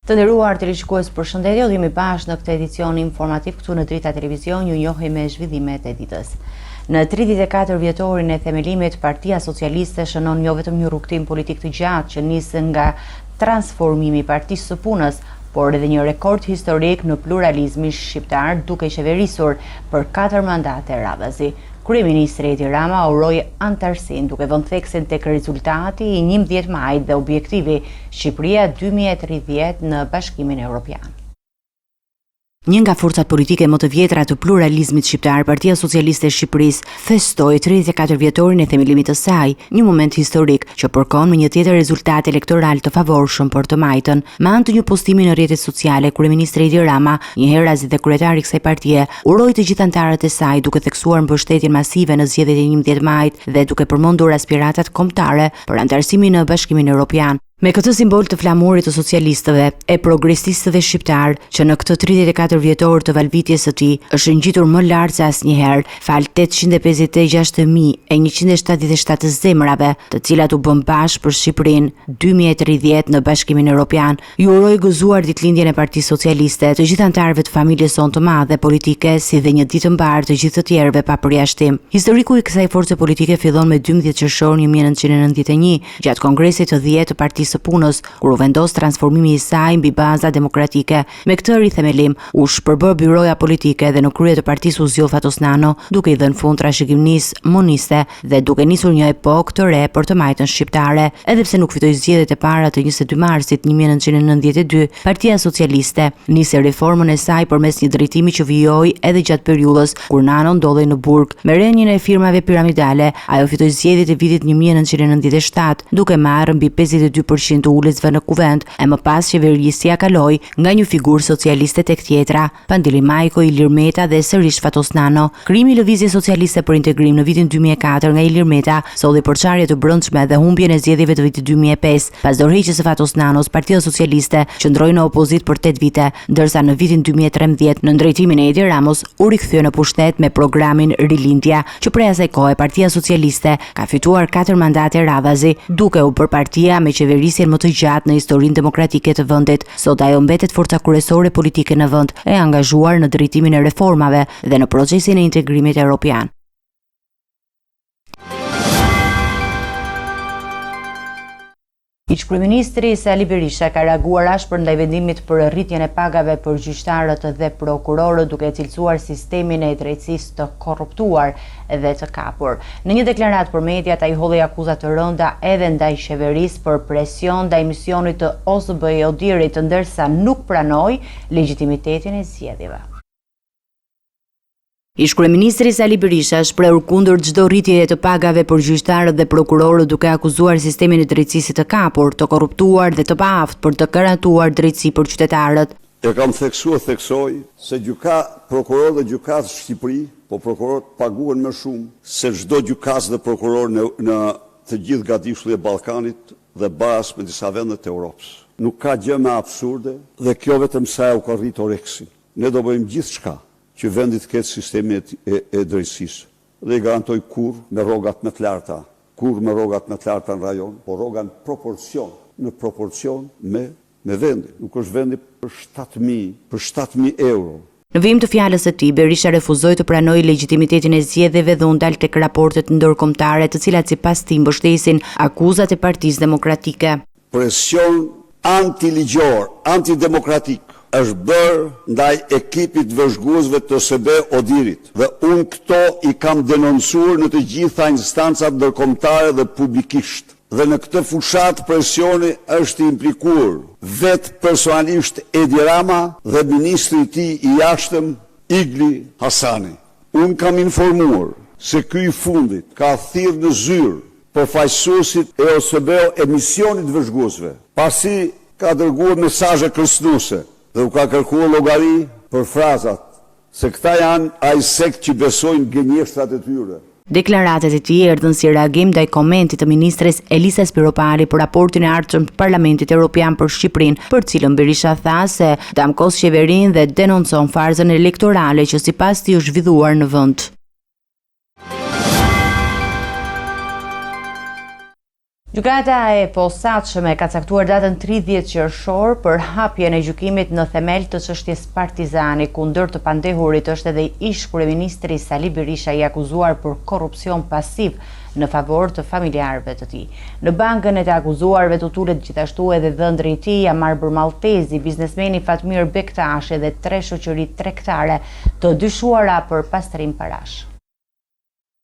Të nderuar teleshikues, përshëndetje, ju jemi bashkë në këtë edicion informativ këtu në Drita Televizion, ju njohim me zhvillimet e ditës. Në 34 vjetorin e themelimit, Partia Socialiste shënon jo vetëm një rrugëtim politik të gjatë që nis nga transformimi i Partisë së Punës, por edhe një rekord historik në pluralizmin shqiptar duke qeverisur për 4 mandate radhazi. Kryeministri Edi Rama uroi anëtarësinë duke vënë theksin tek rezultati i 11 majit dhe objektivi Shqipëria 2030 në Bashkimin Evropian. Një nga forcat politike më të vjetra të pluralizmit shqiptar, Partia Socialiste e Shqipërisë, festoi 34 vjetorin e themelimit të saj, një moment historik që përkon me një tjetër rezultat elektoral të favorshëm për të majtën. Me anë të një postimi në rrjetet sociale, kryeministri Edi Rama, njëherazi dhe kryetari i kësaj partie, uroi të gjithë anëtarët e saj duke theksuar mbështetjen masive në zgjedhjet e 11 majit dhe duke përmendur aspiratat kombëtare për anëtarësimin në Bashkimin Evropian. Me këtë simbol të flamurit të socialistëve e progresistëve shqiptarë, që në këtë 34 vjetor të valvitjes së tij është ngjitur më lart se asnjëherë, falë 856.177 zemrave, të cilat u bënë bashkë për Shqipërinë 2030 në Bashkimin Evropian, Ju uroj gëzuar ditëlindjen e Partisë Socialiste, të gjithë anëtarëve të familjes sonë të madhe politike, si dhe një ditë të mbarë të gjithë të tjerëve pa përjashtim. Historiku i kësaj force politike fillon me 12 qershor 1991, gjatë Kongresit të 10 të Partisë së Punës, kur u vendos transformimi i saj mbi baza demokratike. Me këtë rithemelim, u shpërbë byroja politike dhe në krye të partisë u zgjodh Fatos Nano, duke i dhënë fund trashëgimisë moniste dhe duke nisur një epokë të re për të majtën shqiptare. Edhe pse nuk fitoi zgjedhjet e para të 22 marsit 1992, Partia Socialiste nisi reformën e saj përmes një drejtimi që vijoi edhe gjatë periudhës kur Nano ndodhej në burg. Me rënien e firmave piramidale, ajo fitoi zgjedhjet e vitit 1997, duke marrë mbi 52% të ulësve në kuvend, e më pas qeverisja kaloi nga një figurë socialiste tek tjetra. Pandeli Majko, Ilir Meta dhe sërish Fatos Nano. Krijimi i Lëvizjes Socialiste për Integrim në vitin 2004 nga Ilir Meta solli përçarje të brendshme dhe humbjen e zgjedhjeve të vitit 2005. Pas dorëheqjes së Fatos Nanos, Partia Socialiste qëndroi në opozitë për 8 vite, ndërsa në vitin 2013 nën drejtimin e Edi Ramës u rikthye në pushtet me programin Rilindja, që prej asaj kohe Partia Socialiste ka fituar 4 mandate radhazi, duke u bërë partia me qeverisjen më të gjatë në historinë demokratike të vendit. Sot ajo mbetet forca kryesore politike në vend, e angazhuar në drejtimin e reformave dhe në procesin e integrimit europian. Ish-kryeministri Sali Berisha ka reaguar ashpër ndaj vendimit për rritjen e pagave për gjyqtarët dhe prokurorët duke e cilësuar sistemin e drejtësisë të korruptuar dhe të kapur. Në një deklaratë për mediat ai hodhi akuza të rënda edhe ndaj qeverisë për presion ndaj misionit të OSBE-ODIHR-it, ndërsa nuk pranoi legjitimitetin e zgjedhjeve. Ish-kryeministri Sali Berisha është shprehur kundër çdo rritjeje të pagave për gjyqtarët dhe prokurorët duke akuzuar sistemin e drejtësisë të kapur, të korruptuar dhe të paaftë për të garantuar drejtësi për qytetarët. E kam theksuar theksoj se gjyka prokurorë dhe gjykatës në Shqipëri, po prokurorët paguhen më shumë se çdo gjykatës dhe prokuror në në të gjithë gadishullin e Ballkanit dhe baras me disa vende të Europës. Nuk ka gjë më absurde dhe kjo vetëm sa e u ka rrit oreksin. Ne do bëjmë gjithçka që vendi të ketë sistemin e e drejtësisë dhe i garantoj kurrë me rrogat më të larta, kurrë me rrogat më të larta në rajon, por rroga në proporcion, në proporcion me me vendin. Nuk është vendi për 7000, për 7000 euro. Në vijim të fjalës së tij, Berisha refuzoi të pranojë legjitimitetin e zgjedhjeve dhe u ndal tek raportet ndërkombëtare, të cilat sipas tij mbështesin akuzat e Partisë Demokratike. Presion antiligjor, antidemokratik është bërë ndaj ekipit të vëzhguesve të OSBE-ODIHR-it dhe unë këto i kam denoncuar në të gjitha instancat ndërkombëtare dhe publikisht. Dhe në këtë fushatë presioni është i implikuar vetë personalisht Edi Rama dhe ministri i tij i Jashtëm Igli Hasani. Unë kam informuar se ky i fundit ka thirrë në zyrë përfaqësuesit e OSBE e misionit të vëzhguesve, pasi ka dërguar mesazhe kërcënuese dhe u ka kërkuar llogari për frazat se këta janë ai sekt që besojnë gënjeshtrat e tyre. Deklaratat e tij erdhën si reagim ndaj komentit të ministres Elisa Spiropali për raportin e ardhshëm të Parlamentit Evropian për Shqipërinë, për të cilën Berisha tha se damkos qeverinë dhe denoncon farsën elektorale që sipas tij është zhvilluar në vend. Gjykata e Posaçme ka caktuar datën 30 qershor për hapjen e gjykimit në themel të çështjes Partizani, ku ndër të pandehurit është edhe ish-kryeministri Sali Berisha i akuzuar për korrupsion pasiv në favor të familjarëve të tij. Në bankën e të akuzuarve do të ulet gjithashtu edhe dhëndri i tij, Jamarbër Malltezi, biznesmeni Fatmir Bektashi dhe tre shoqëri tregtare të dyshuara për pastrim parash.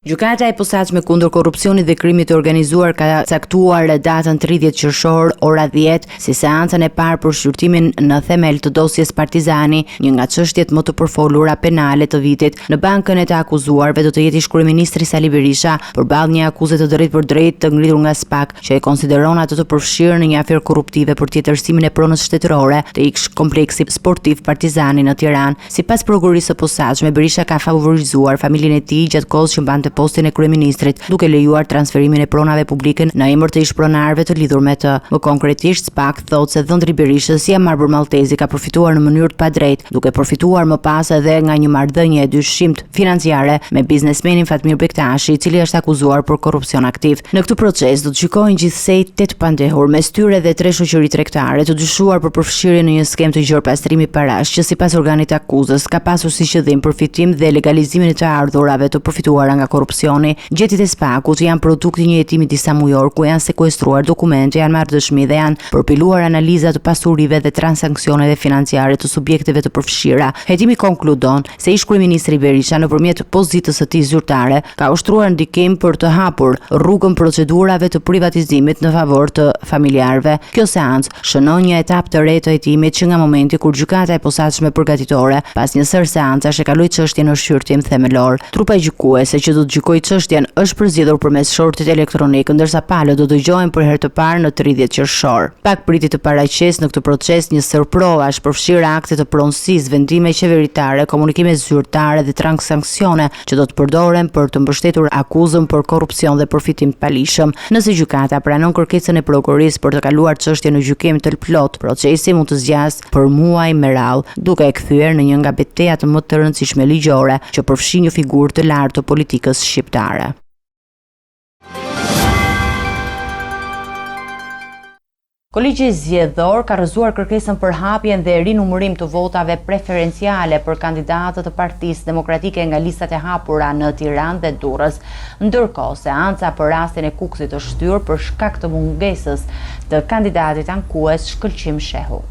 Gjykata e Posaçme kundër Korrupsionit dhe Krimit të Organizuar ka caktuar datën 30 qershor, ora 10, si seancën e parë për shqyrtimin në themel të dosjes Partizani, një nga çështjet më të përfolura penale të vitit. Në bankën e të akuzuarve do të jetë ish-kryeministri Sali Berisha, përballë një akuze të drejtpërdrejtë të ngritur nga SPAK, që e konsideron atë të përfshirë në një aferë korruptive për tjetërsimin e pronës shtetërore të ish-kompleksit sportiv Partizani në Tiranë. Sipas Prokurorisë së Posaçme, Berisha ka favorizuar familjen e tij gjatë kohës që mbante postin e kryeministrit, duke lejuar transferimin e pronave publike në emër të ish-pronarëve të lidhur me të. Më konkretisht, SPAK thotë se dhëndri i Berishës, Jamarbër Malltezi ka përfituar në mënyrë të padrejtë, duke përfituar më pas edhe nga një marrëdhënie e dyshimtë financiare me biznesmenin Fatmir Bektashi, i cili është akuzuar për korrupsion aktiv. Në këtë proces do të gjykohen gjithsej 8 të pandehur, mes tyre edhe tre shoqëri tregtare të dyshuar për përfshirje në një skemë të gjerë pastrimi parash, që sipas organit të akuzës ka pasur si qëllim përfitim dhe legalizimin e të ardhurave të përfituara nga korrupsioni. Gjetjet e SPAK-ut janë produkt i një hetimi disa mujor ku janë sekuestruar dokumente, janë marrë dëshmi dhe janë përpiluar analiza të pasurive dhe transaksioneve financiare të subjekteve të përfshira. Hetimi konkludon se ish-kryeministri Berisha nëpërmjet pozitës së tij zyrtare ka ushtruar ndikim për të hapur rrugën procedurave të privatizimit në favor të familjarëve. Kjo seancë shënon një etapë të re të hetimit që nga momenti kur Gjykata e Posaçme Përgatitore, pas një sërë seancash e kaloi çështjen në shqyrtim themelor. Trupa gjykuese që do të gjykojë çështjen është përzgjedhur përmes shortit elektronik, ndërsa palët do dëgjohen për herë të parë në 30 qershor. SPAK pritet të paraqesë në këtë proces një sërë provash, përfshirë akte të pronësisë, vendime qeveritare, komunikime zyrtare dhe transaksione që do të përdoren për të mbështetur akuzën për korrupsion dhe përfitim të paligjshëm. Nëse gjykata pranon kërkesën e prokurorisë për të kaluar çështjen në gjykim të plotë, procesi mund të zgjasë për muaj me radhë, duke e kthyer në një nga betejat më të rëndësishme ligjore që përfshin një figurë të lartë të politikës shqiptare. Kolegji Zgjedhor ka rrëzuar kërkesën për hapjen dhe rinumërim të votave preferenciale për kandidatët të Partisë Demokratike nga listat e hapura në Tiranë dhe Durrës. Ndërkohë, seanca për rastin e Kukësit është shtyrë për shkak të mungesës të kandidatit ankues Shkëlqim Shehu.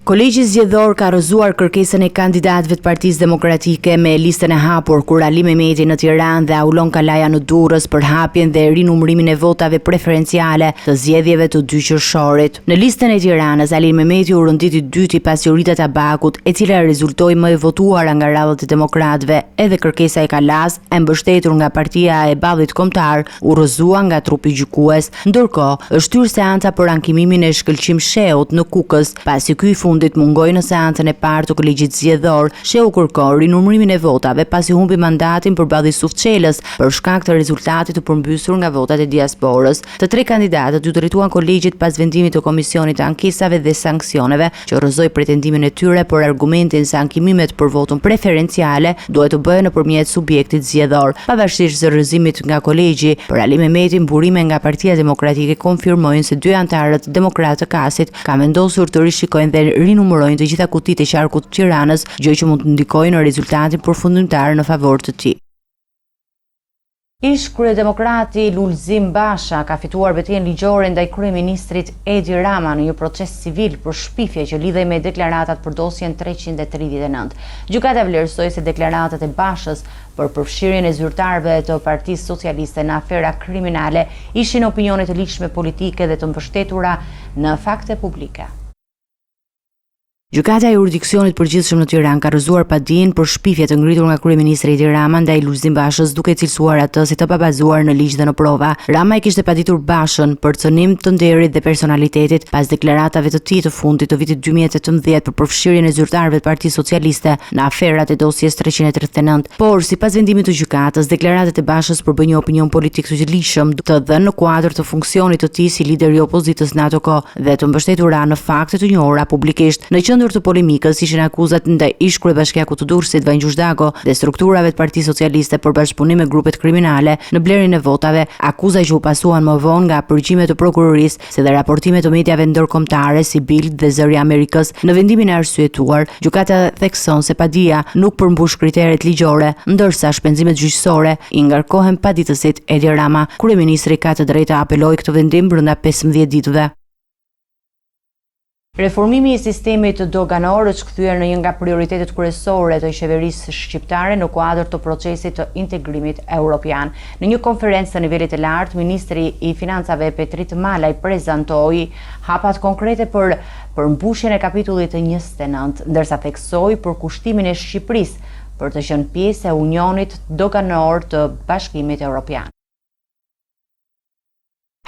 Kolegji Zgjedhor ka rrëzuar kërkesën e kandidatëve të Partisë Demokratike me listën e hapur kur Ali Mehmeti në Tiranë dhe Aulon Kalaja në Durrës për hapjen dhe rinumërimin e votave preferenciale të zgjedhjeve të 2 qershorit. Në listën e Tiranës, Ali Mehmeti u rendit i dyti pas Jorida Tabakut, e cila rezultoi më e votuara nga radhët e demokratëve. Edhe kërkesa e Kalasë, e mbështetur nga Partia e Ballit Kombëtar, u rrëzua nga trupi gjykues. Ndërkohë, është shtyrë seanca për ankimimin e Shkëlqim Shehut në Kukës, pasi ky i fundit mungoi në seancën e parë të Kolegjit Zgjedhor. Shehu kërkon rinumërimin e votave pasi humbi mandatin përballë Isuf Çelës, për shkak të rezultatit të përmbysur nga votat e diasporës. Të tre kandidatët iu drejtuan kolegjit pas vendimit të Komisionit të Ankesave dhe Sanksioneve, që rrëzoi pretendimin e tyre për argumentin se ankimimet për votën preferenciale duhet të bëhen nëpërmjet subjektit zgjedhor. Pavarësisht rrëzimit nga kolegji, për Ali Mehmetin burime nga Partia Demokratike konfirmojnë se dy anëtarët demokratë të KAS-it kanë vendosur të rishikojnë dhe rinumërojnë të gjitha kutitë e qarkut të Tiranës, gjë që mund të ndikojë në rezultatin përfundimtar në favor të tij. Ish-kryedemokrati Lulzim Basha ka fituar betejën ligjore ndaj kryeministrit Edi Rama në një proces civil për shpifje që lidhej me deklaratat për dosjen 339. Gjykata vlerësoi se deklaratat e Bashës për përfshirjen e zyrtarëve të Partisë Socialiste në afera kriminale ishin opinione të ligjshme politike dhe të mbështetura në fakte publike. Gjykata e Juridiksionit të Përgjithshëm në Tiranë ka rrëzuar padinë për shpifje të ngritur nga kryeministri Edi Rama ndaj Lulzim Bashës, duke e cilësuar atë si të pabazuar në ligj dhe në prova. Rama e kishte paditur Bashën për cënim të nderit dhe personalitetit pas deklaratave të tij të fundit të vitit 2018 për përfshirjen e zyrtarëve të Partisë Socialiste në aferat e dosjes 339. Por, sipas vendimit të gjykatës, deklaratat e Bashës përbëjnë një opinion politik të ligjshëm, të dhënë në kuadër të funksionit të tij si lider i opozitës në atë kohë. dhe të mbështetura në fakte të njohura publikisht. Në qendër qendër të polemikës ishin akuzat ndaj ish-kryebashkiakut të Durrësit, Vangjush Dako dhe strukturave të Partisë Socialiste për bashkëpunim me grupet kriminale në blerjen e votave, akuza që u pasuan më vonë nga përgjime të prokurorisë si dhe raportime të mediave ndërkombëtare si Bild dhe Zëri i Amerikës. Në vendimin e arsyetuar, gjykata thekson se padia nuk përmbush kriteret ligjore, ndërsa shpenzimet gjyqësore i ngarkohen paditësit Edi Rama. Kryeministri ka të drejtë të apelojë këtë vendim brenda 15 ditëve. Reformimi i sistemit doganor është kthyer në një nga prioritetet kryesore të qeverisë shqiptare në kuadër të procesit të integrimit europian. Në një konferencë të nivelit të lartë, ministri i Financave Petrit Malaj prezantoi hapat konkrete për përmbushjen e kapitullit të 29, ndërsa theksoi përkushtimin e Shqipërisë për të qenë pjesë e Unionit Doganor të Bashkimit Europian.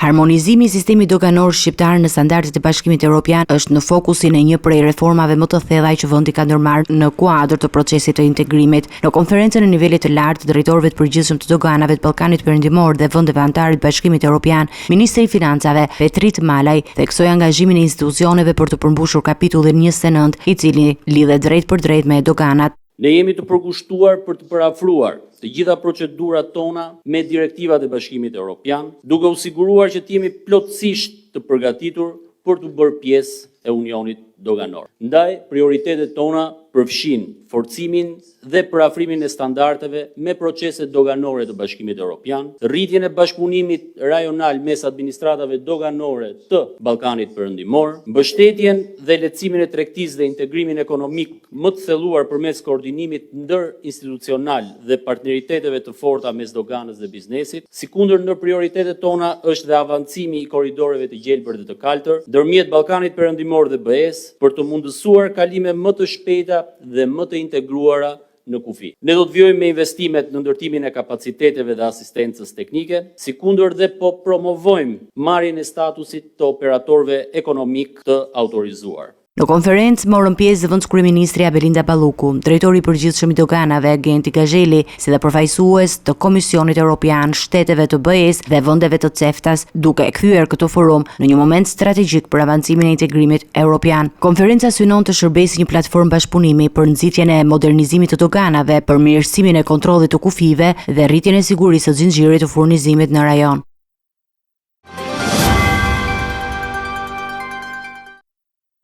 Harmonizimi i sistemit doganor shqiptar në standardet e Bashkimit Europian është në fokusin e një prej reformave më të thella që vendi ka ndërmarrë në kuadër të procesit të integrimit. Në konferencën e nivelit të lartë të drejtorëve të përgjithshëm të doganave të Ballkanit Perëndimor dhe vendeve anëtare të Bashkimit Europian, ministri i Financave, Petrit Malaj, theksoi angazhimin e institucioneve për të përmbushur kapitullin 29, i cili lidhet drejtpërdrejt me doganat. Ne jemi të përkushtuar për të përafruar të gjitha procedurat tona me direktivat e Bashkimit Europian, duke u siguruar që të jemi plotësisht të përgatitur për t'u bërë pjesë e Unionit Doganor. Ndaj, prioritetet tona përfshijnë forcimin dhe përafrimin e standardeve me proceset doganore të Bashkimit Europian, rritjen e bashkëpunimit rajonal mes administratave doganore të Ballkanit Perëndimor, mbështetjen dhe lehtësimin e tregtisë dhe integrimin ekonomik më të thelluar përmes koordinimit ndërinstitucional dhe partneriteteve të forta mes doganës dhe biznesit, sikundër ndër prioritetet tona është dhe avancimi i korridoreve të gjelbër dhe të kaltër, ndërmjet Ballkanit Perëndimor dhe BE-së, për të mundësuar kalime më të shpejta dhe më të integruara në kufi. Ne do të vijojmë me investimet në ndërtimin e kapaciteteve dhe asistencës teknike, sikundër dhe po promovojmë marrjen e statusit të operatorëve ekonomikë të autorizuar. Në konferencë morën pjesë zëvendëskryeministrja Belinda Balluku, drejtori i përgjithshëm i doganave Genti Gazheli, si dhe përfaqësues të Komisionit Europian, shteteve të BE-së dhe vendeve të CEFTA-s, duke e kthyer këtë forum në një moment strategjik për avancimin e integrimit europian. Konferenca synon të shërbejë si një platformë bashkëpunimi për nxitjen e modernizimit të doganave, përmirësimin e kontrollit të kufijve dhe rritjen e sigurisë së zinxhirit të furnizimit në rajon.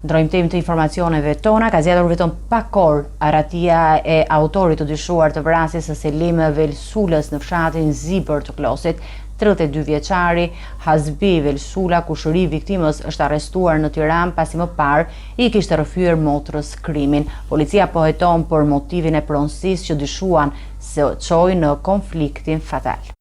Ndërrojmë temë të informacioneve tona, ka zgjatur vetëm pak orë arratia e autorit të dyshuar të vrasjes së Selim Velsulës në fshatin Zibër të Klosit. 32 vjeçari Hazbi Velsula, kushëri i viktimës, është arrestuar në Tiranë pasi më parë i kishte rrëfyer motrës krimin. Policia po heton për motivin e pronësisë që dyshuan se çoi në konfliktin fatal.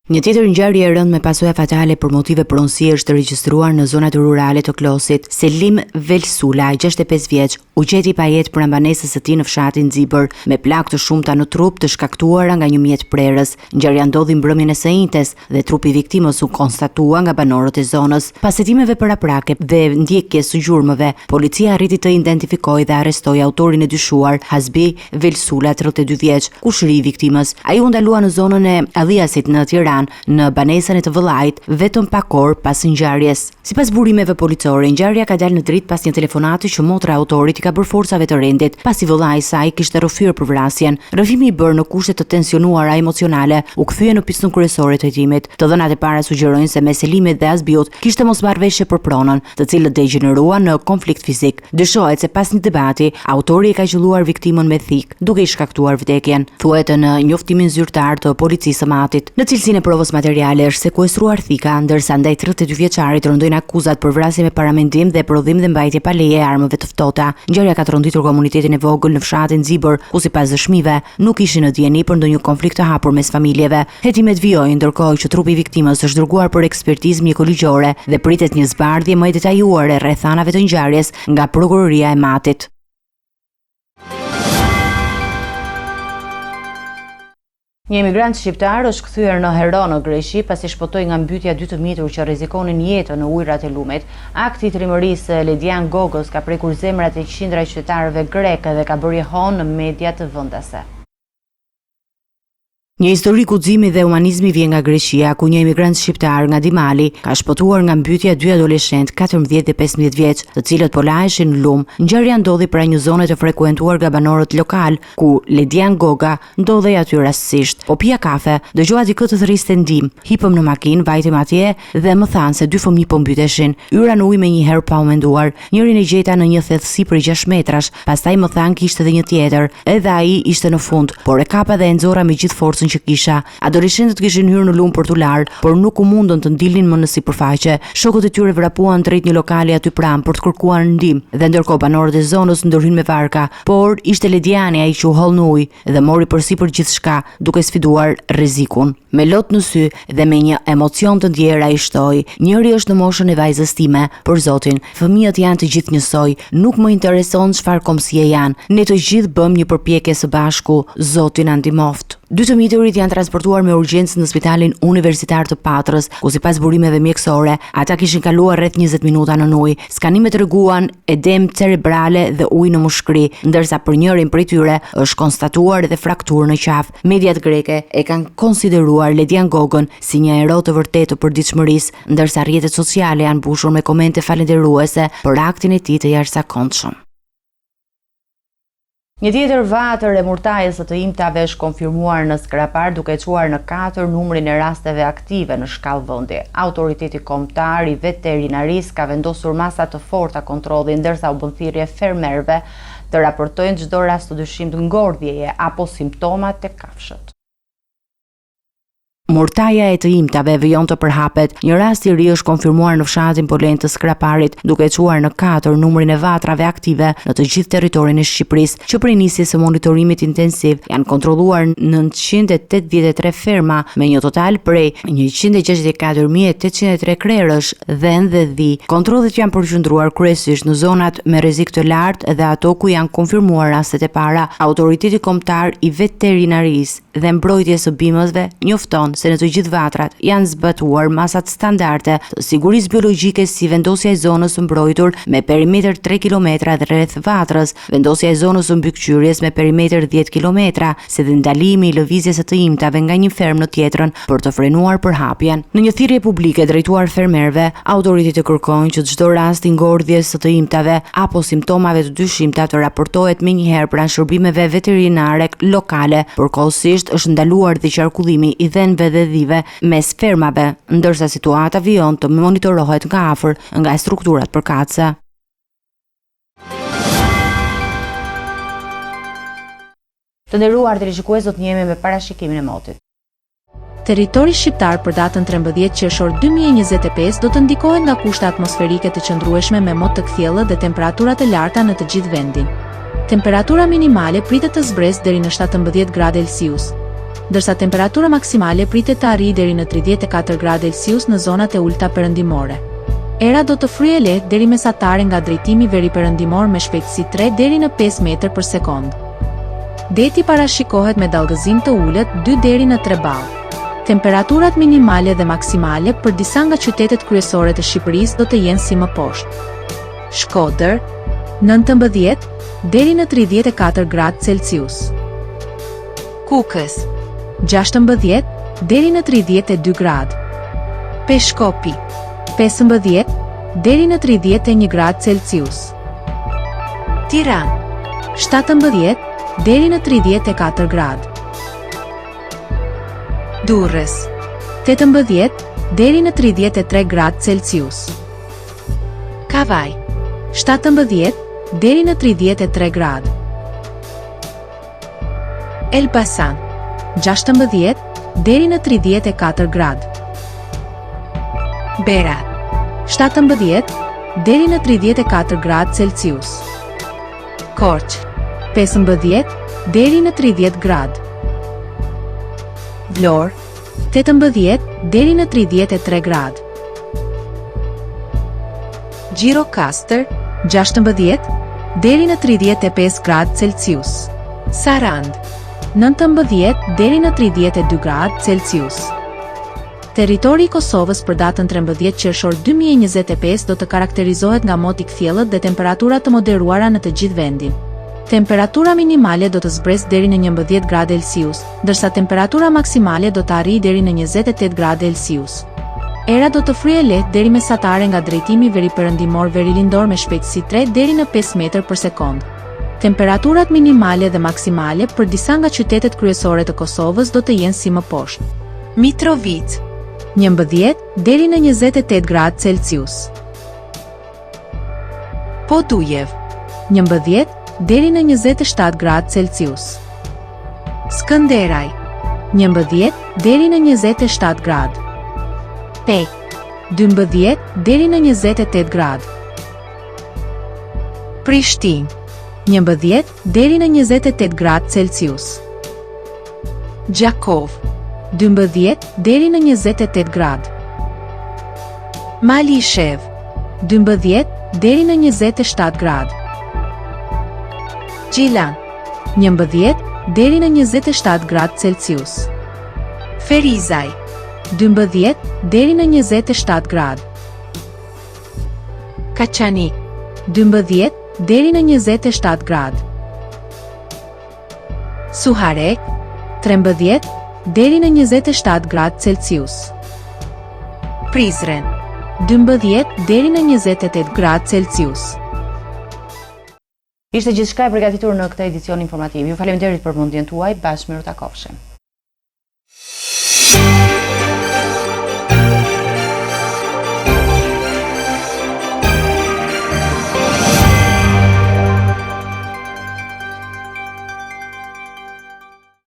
Një tjetër ngjarje e rëndë me pasoja fatale për motive pronësie është regjistruar në zonat rurale të Klosit. Selim Velsula, 65 vjeç, u gjet i pajetë pranë banesës së tij në fshatin Zibër, me plagë të shumta në trup të shkaktuara nga një mjet prerës. Ngjarja ndodhi mbrëmjen e së enjtes dhe trupi i viktimës u konstatua nga banorët e zonës. Pas hetimeve paraprake dhe ndjekjes së gjurmëve, policia arriti të identifikojë dhe arrestojë autorin e dyshuar, Hazbi Velsula, 32 vjeç, kushëri i viktimës. Ai u ndalua në zonën e Alliasit në Tiranë, në banesën e të vëllait, vetëm pak orë pas ngjarjes. Sipas burimeve policore, ngjarja ka dalë në dritë pas një telefonate që motra e autorit i ka bërë forcave të rendit, pasi vëllai i saj kishte rrëfyer për vrasjen. Rrëfimi i bërë në kushte të tensionuara emocionale u kthye në pistën kryesore të hetimit. Të dhënat e para sugjerojnë se mes Selimit dhe Hazbiut kishte mosmarrëveshje për pronën, të cilët degjeneruan në konflikt fizik. Dyshohet se pas një debati, autori e ka qëlluar viktimën me thikë, duke i shkaktuar vdekjen, thuhet në njoftimin zyrtar të policisë së Matit. Në cilësinë e provës materiale është sekuestruar thika, ndërsa ndaj 32 vjeçarit rëndojnë akuzat për vrasje me paramendim dhe prodhim dhe mbajtje pa leje e armëve të ftohta. Ngjarja ka tronditur komunitetin e vogël në fshatin Zibër, ku sipas dëshmive, nuk ishin në dijeni për ndonjë konflikt të hapur mes familjeve. Hetimet vijojnë, ndërkohë që trupi i viktimës është dërguar për ekspertizë mjekoligjore dhe pritet një zbardhje më e detajuar e rrethanave të ngjarjes nga prokuroria e Matit. Një emigrant shqiptar është kthyer në hero në Greqi pasi shpëtoi nga mbytja dy të mitur që rrezikonin jetën në ujërat e lumit. Akti i trimërisë së Ledian Gogës ka prekur zemrat e qindra qytetarëve grekë dhe ka bërë jehonë në mediat vendase. Një histori guximi dhe humanizmi vjen nga Greqia, ku një emigrant shqiptar nga Dimali ka shpëtuar nga mbytja dy adoleshentë, 14 dhe 15 vjeç, të cilët po laheshin në lumë. Ngjarja ndodhi pranë një zone të frekuentuar nga banorët lokalë, ku Ledian Goga ndodhej aty rastësisht. Po pija kafe, dëgjova dikë të thërriste ndihmë. Hipëm në makinë, vajtëm atje dhe më thanë se dy fëmijë po mbyteshin. Hyra në ujë menjëherë pa u menduar. Njërin e gjeta në një thellësi prej 6 metrash, pastaj më thanë kishte edhe një tjetër. Edhe ai ishte në fund, por e kapa dhe e nxora me gjithë forcën që kisha. Adoleshentët kishin hyrë në lumë për t'u larë, por nuk u mundën të dilnin më në sipërfaqe. Shokët e tyre vrapuan drejt një lokali aty pranë për të kërkuar ndihmë dhe ndërkohë banorët e zonës ndërhynë me varka, por ishte Lediani ai që u hodh në ujë dhe mori përsipër gjithçka, duke sfiduar rrezikun. Me lot në sy dhe me një emocion të ndjerë ai shtoi, njëri është në moshën e vajzës time, për Zotin, fëmijët janë të gjithë njësoj, nuk më intereson çfarë kombësie janë, ne të gjithë bëmë një përpjekje së bashku, Zoti na ndihmoftë. Dy të miturit janë transportuar me urgjencë në spitalin universitar të Patrës, ku sipas burimeve mjekësore, ata kishin kaluar rreth 20 minuta nën ujë. Skanimet treguan edemë cerebrale dhe ujë në mushkëri, ndërsa për njërin prej tyre është konstatuar edhe frakturë në qafë. Mediat greke e kanë konsideruar Ledian Gogën si një hero të vërtetë të përditshmërisë, ndërsa rrjetet sociale janë mbushur me komente falënderuese për aktin e tij të jashtëzakonshëm. Një tjetër vatër e murtajës së të imtave është konfirmuar në Skrapar duke çuar në katër numrin e rasteve aktive në shkallë vendi. Autoriteti Kombëtar i Veterinarisë ka vendosur masa të forta kontrolli ndërsa u bën thirrje fermerëve të raportojnë çdo rast të dyshimtë ngordhjeje apo simptoma tek kafshët. Murtaja e të imtave vijon të përhapet. Një rast i ri është konfirmuar në fshatin Polenë të Skraparit, duke çuar në katër numrin e vatrave aktive në të gjithë territorin e Shqipërisë. Që prej nisjes së monitorimit intensiv janë kontrolluar 983 ferma me një total prej 164.803 krerësh, dhen dhe dhi. Kontrollet janë përqendruar kryesisht në zonat me rrezik të lartë dhe ato ku janë konfirmuar rastet e para. Autoriteti Kombëtar i Veterinarisë dhe Mbrojtjes së Bimëve njofton se në të gjithë vatrat janë zbatuar masat standarde të sigurisë biologjike si vendosja e zonës së mbrojtur me perimetër 3 kilometra rreth vatrës, vendosja e zonës së mbikëqyrjes me perimetër 10 kilometra, si dhe ndalimi i lëvizjes së të imtave nga një fermë në tjetrën për të frenuar përhapjen. Në një thirrje publike drejtuar fermerëve, autoritetet kërkojnë që çdo rast i ngordhjes së të imtave apo simptomave të dyshimta të raportohet menjëherë pranë shërbimeve veterinare lokale. Përkohësisht është ndaluar dhe qarkullimi i dhenve dhe dhive mes fermave, ndërsa situata vijon të monitorohet nga afër nga strukturat përkatëse. Të nderuar teleshikues, do të njihemi me parashikimin e motit. Territori shqiptar për datën 13 qershor 2025 do të ndikohet nga kushte atmosferike të qëndrueshme me mot të kthjellët dhe temperatura të larta në të gjithë vendin. Temperatura minimale pritet të zbresë deri në 17 gradë Celsius, ndërsa temperatura maksimale pritet të arrijë deri në 34 gradë Celsius në zonat e ulëta perëndimore. Era do të fryjë lehtë deri mesatare nga drejtimi veriperëndimor me shpejtësi 3 deri në 5 metër për sekondë. Deti parashikohet me dallgëzim të ulët 2 deri në 3 ballë. Temperaturat minimale dhe maksimale për disa nga qytetet kryesore të Shqipërisë do të jenë si më poshtë. Shkodër, 19 deri në 34 gradë Celsius. Kukës, 16 deri në 32 gradë. Peshkopi, 15 deri në 31 gradë Celsius. Tiranë, 17 deri në 34 gradë. Durrës, 18 deri në 33 gradë Celsius. Kavajë, 17 deri në 33 gradë. Elbasan, 16 deri në 34 gradë. Berat, 17 deri në 34 gradë Celsius. Korçë, 15 deri në 30 gradë. Vlorë, 18 deri në 33 gradë. Gjirokastër, 16 deri në 35 gradë Celsius. Sarandë, 19 deri në 32 gradë Celsius. Territori i Kosovës për datën 13 qershor 2025 do të karakterizohet nga mot i kthjellët dhe temperatura të moderuara në të gjithë vendin. Temperatura minimale do të zbresë deri në 11 gradë Celsius, ndërsa temperatura maksimale do të arrijë deri në 28 gradë Celsius. Era do të fryjë lehtë deri mesatare nga drejtimi veriperëndimor verilindor me shpejtësi 3 deri në 5 metër për sekondë. Temperaturat minimale dhe maksimale për disa nga qytetet kryesore të Kosovës do të jenë si më poshtë. Mitrovicë, 11 deri në 28 gradë Celsius. Podujevë, 11 deri në 27 gradë Celsius. Skënderaj, 11 deri në 27 gradë. Pejë, 12 deri në 28 gradë. Prishtinë, 11 deri në 28 gradë Celsius. Gjakovë, 12 deri në 28 gradë. Malishevë, 12 deri në 27 gradë. Gjilan, 11 deri në 27 gradë Celsius. Ferizaj, 12 deri në 27 gradë. Kaçanik, 12 deri në 27 gradë. Suharekë, 13 deri në 27 gradë Celsius. Prizren, 12 deri në 28 gradë Celsius. Ishte gjithçka e përgatitur në këtë edicion informativ. Ju faleminderit për vëmendjen tuaj, bashkë mirutakofshim.